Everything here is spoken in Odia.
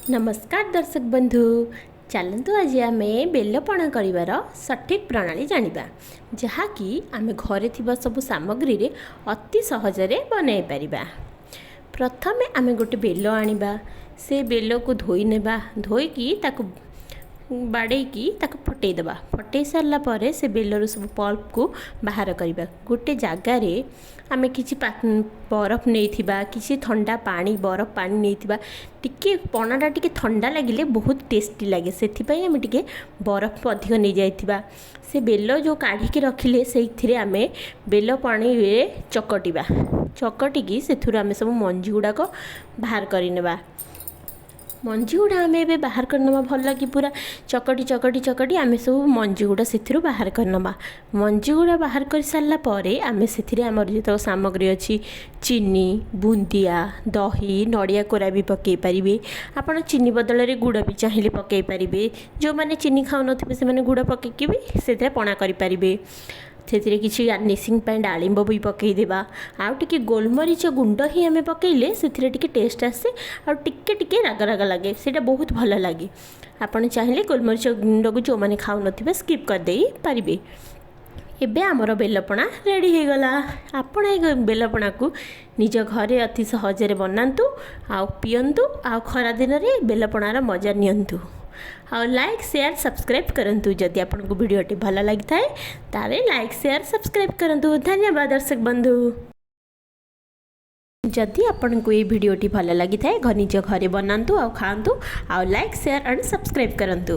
ନମସ୍କାର ଦର୍ଶକ ବନ୍ଧୁ, ଚାଲନ୍ତୁ ଆଜି ଆମେ ବେଲପଣା କରିବାର ସଠିକ୍ ପ୍ରଣାଳୀ ଜାଣିବା, ଯାହାକି ଆମେ ଘରେ ଥିବା ସବୁ ସାମଗ୍ରୀରେ ଅତି ସହଜରେ ବନାଇ ପାରିବା। ପ୍ରଥମେ ଆମେ ଗୋଟେ ବେଲ ଆଣିବା। ସେ ବେଲକୁ ଧୋଇ ନେବା। ଧୋଇକି ତାକୁ ବାଡ଼େଇକି ତାକୁ ଫଟେଇ ଦେବା। ଫଟେଇ ସାରିଲା ପରେ ସେ ବେଲରୁ ସବୁ ପଲ୍ପକୁ ବାହାର କରିବା। ଗୋଟେ ଜାଗାରେ ଆମେ କିଛି ବରଫ ନେଇଥିବା, କିଛି ଥଣ୍ଡା ପାଣି, ବରଫ ପାଣି ନେଇଥିବା। ଟିକେ ପଣାଟା ଟିକେ ଥଣ୍ଡା ଲାଗିଲେ ବହୁତ ଟେଷ୍ଟି ଲାଗେ, ସେଥିପାଇଁ ଆମେ ଟିକେ ବରଫ ଅଧିକ ନେଇଯାଇଥିବା। ସେ ବେଲ ଯେଉଁ କାଢ଼ିକି ରଖିଲେ, ସେଇଥିରେ ଆମେ ବେଲ ପାଣିରେ ଚକଟିବା। ଚକଟିକି ସେଥିରୁ ଆମେ ସବୁ ମଞ୍ଜି ଗୁଡ଼ାକ ବାହାର କରିନେବା। ମଞ୍ଜି ଗୁଡ଼ା ଆମେ ଏବେ ବାହାର କରିନେବା। ଭଲ କି ପୁରା ଚକଟି ଚକଟି ଚକଟି ଆମେ ସବୁ ମଞ୍ଜି ଗୁଡ଼ା ସେଥିରୁ ବାହାର କରିନେବା। ମଞ୍ଜି ଗୁଡ଼ା ବାହାର କରିସାରିଲା ପରେ ଆମେ ସେଥିରେ ଆମର ଯେତେକ ସାମଗ୍ରୀ ଅଛି, ଚିନି, ବୁନ୍ଦିଆ, ଦହି, ନଡ଼ିଆ କୋରା ବି ପକାଇ ପାରିବେ। ଆପଣ ଚିନି ବଦଳରେ ଗୁଡ଼ ବି ଚାହିଁଲେ ପକାଇ ପାରିବେ। ଯେଉଁମାନେ ଚିନି ଖାଉନଥିବେ, ସେମାନେ ଗୁଡ଼ ପକାଇକି ବି ସେଥିରେ ପଣା କରିପାରିବେ। ସେଥିରେ କିଛି ଗାର୍ନିସିଂ ପାଇଁ ଡାଳିମ୍ବ ବି ପକାଇଦେବା। ଆଉ ଟିକେ ଗୋଲମରିଚ ଗୁଣ୍ଡ ହିଁ ଆମେ ପକାଇଲେ ସେଥିରେ ଟିକେ ଟେଷ୍ଟ ଆସେ ଆଉ ଟିକେ ଟିକେ ରାଗ ରାଗ ଲାଗେ, ସେଇଟା ବହୁତ ଭଲ ଲାଗେ। ଆପଣ ଚାହିଁଲେ ଗୋଲମରିଚ ଗୁଣ୍ଡକୁ ଯେଉଁମାନେ ଖାଉନଥିବେ, ସ୍କିପ୍ କରିଦେଇ ପାରିବେ। ଏବେ ଆମର ବେଲପଣା ରେଡ଼ି ହେଇଗଲା। ଆପଣ ଏଇ ବେଲପଣାକୁ ନିଜ ଘରେ ଅତି ସହଜରେ ବନାନ୍ତୁ ଆଉ ପିଅନ୍ତୁ ଆଉ ଖରା ଦିନରେ ବେଲପଣାର ମଜା ନିଅନ୍ତୁ। ଆଉ ଲାଇକ୍, ସେୟାର, ସବସ୍କ୍ରାଇବ୍ କରନ୍ତୁ। ଯଦି ଆପଣଙ୍କୁ ଭିଡ଼ିଓଟି ଭଲ ଲାଗିଥାଏ, ତାହେଲେ ଲାଇକ୍, ସେୟାର, ସବସ୍କ୍ରାଇବ୍ କରନ୍ତୁ। ଧନ୍ୟବାଦ ଦର୍ଶକ ବନ୍ଧୁ। ଯଦି ଆପଣଙ୍କୁ ଏଇ ଭିଡ଼ିଓଟି ଭଲ ଲାଗିଥାଏ, ନିଜ ଘରେ ବନାନ୍ତୁ ଆଉ ଖାଆନ୍ତୁ ଆଉ ଲାଇକ୍, ସେୟାର ଆଣ୍ଡ ସବସ୍କ୍ରାଇବ୍ କରନ୍ତୁ।